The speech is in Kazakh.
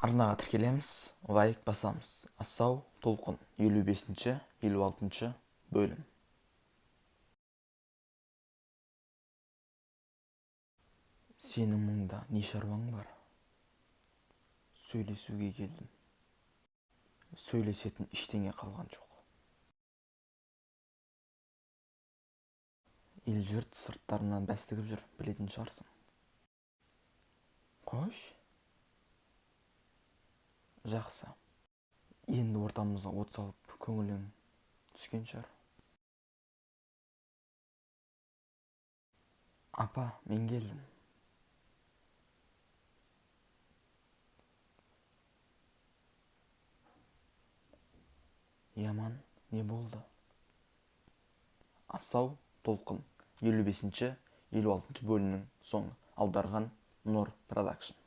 Арнаға тіркелеміз, лайк басамыз. Асау толқын, 55-, 56 бөлім. Сенің мұнда не шаруаң бар? Сөйлесуге келдім. Сөйлесетін ештеңе қалған жоқ. Ел жұрт сырттарынан бәс тігіп жүр, білетін шығарсың. Қойшы. Жақсы. Енді ортамызға от салып, көңілің түскен шығар. Апа, мен келдім. Яман, не болды? Асау толқын, 55-, 56 бөлімнің соңы. Аударған Нұр Продакшн.